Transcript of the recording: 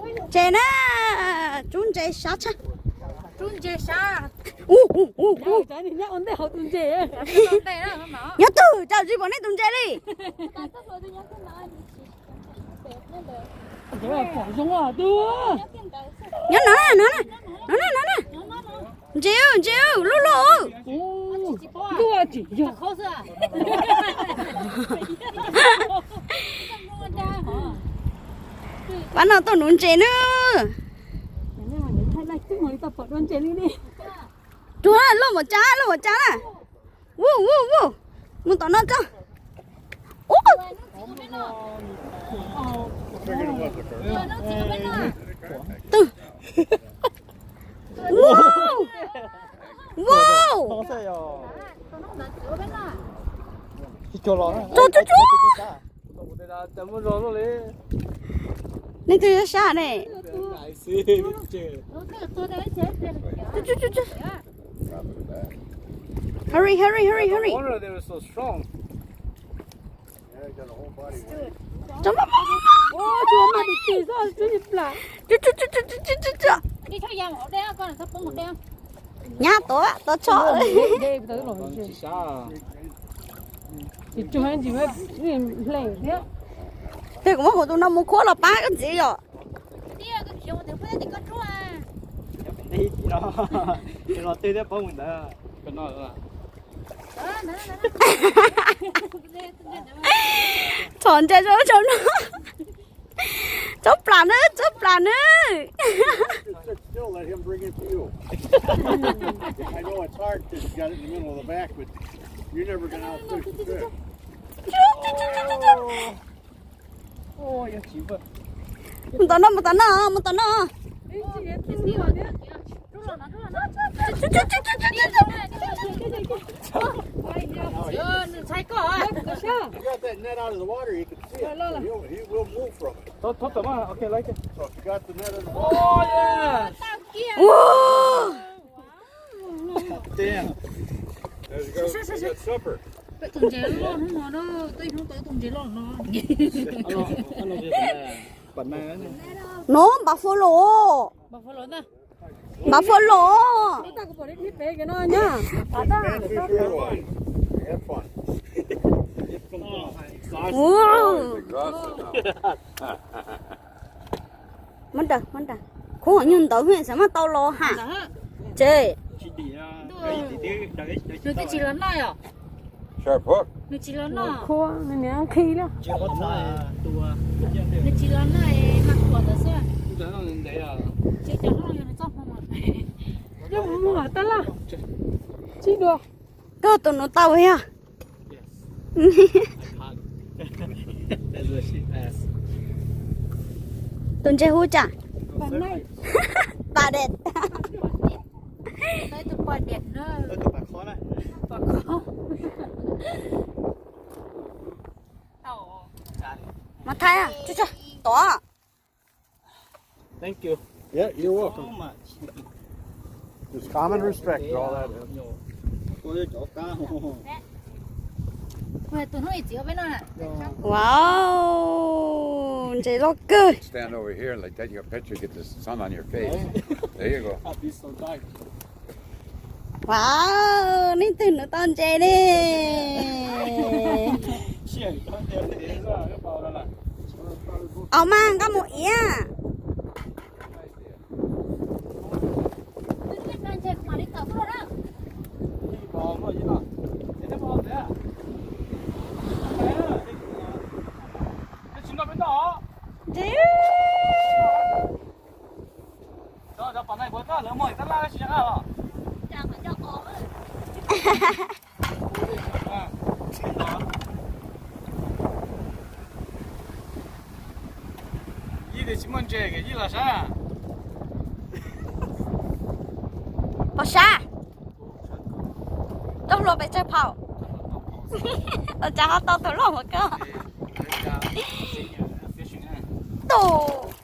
Ntses na, tsub ntses sab tshaj. Tsub ntses sab. Ub ub ub ub. Nyob twg, cas tsis pom nej tus ntses li. Nyob no na, no na, no na, no na. Ntses, ntses, loj loj. Pab no tuaj nuv ntses na. Rua, loj npaum cas, loj npaum cas na. Ub ub ub. Mus tom no tso. Ub. Twg. Wow! Wow! Tso tso tso. Nej twb sab ne. Hurry, hurry, hurry, hurry. Nyab tod tod tso. Tej kuv muab kuv tus no mus khuab los pab koj ntxiv yom. Txhom ntses rau tsob no. Tsob plam na, tsob plam na. Sit still, let him bring it to you. I know it's hard 'cause you got it in the middle of the back, but you're never gonna outfish the fish. Mus tom no, mus tom no, mus tom no. You got that net out of the water, you can see it. He'll, he will move from it. Throw, throw them out. Okay, like it. So if you got the net in the water. Oh, yeah. Ua! Damn. There you go. You got supper. Peb tus ntses loj hnub no, peb hnub tau tus ntses loj no. No buffalo. Buffalo ntag. Buffalo. Have fun. Ua! Muab daws, muab daws. Khuv nyuag ntawd xav mas tau los ha. Ces nws twb tsis los noj os. Sharp hook. Nws tsis los noj. Khuv, nws niam nqhis lawm. Nws tsis los noj es mas khuam ntawd xwb. Tsis cov hlob yog nws txoj hmoo. Yeej mus mus tab laj. Tsis dua. Koj tus nus tau yog. Tus ntses hu cas? Pas dej. Mas thaij, tso tso, tod. Thank you. Yeah, you're welcome. Just common respect is all that is. Tus hnub ib txiv peb no. Wow, ntses loj kawg. Stand over here and like that, you got a picture, get the sun on your face. There you go. Wow, leej twg nws tau ntses ne. Au mas, nkauj mus iab. Yij tsis muaj ntses, yij los sav. Pom sav. Tub hluas pes tsawg phaum. Ua cas ho tau tus loj ua koj. Tus.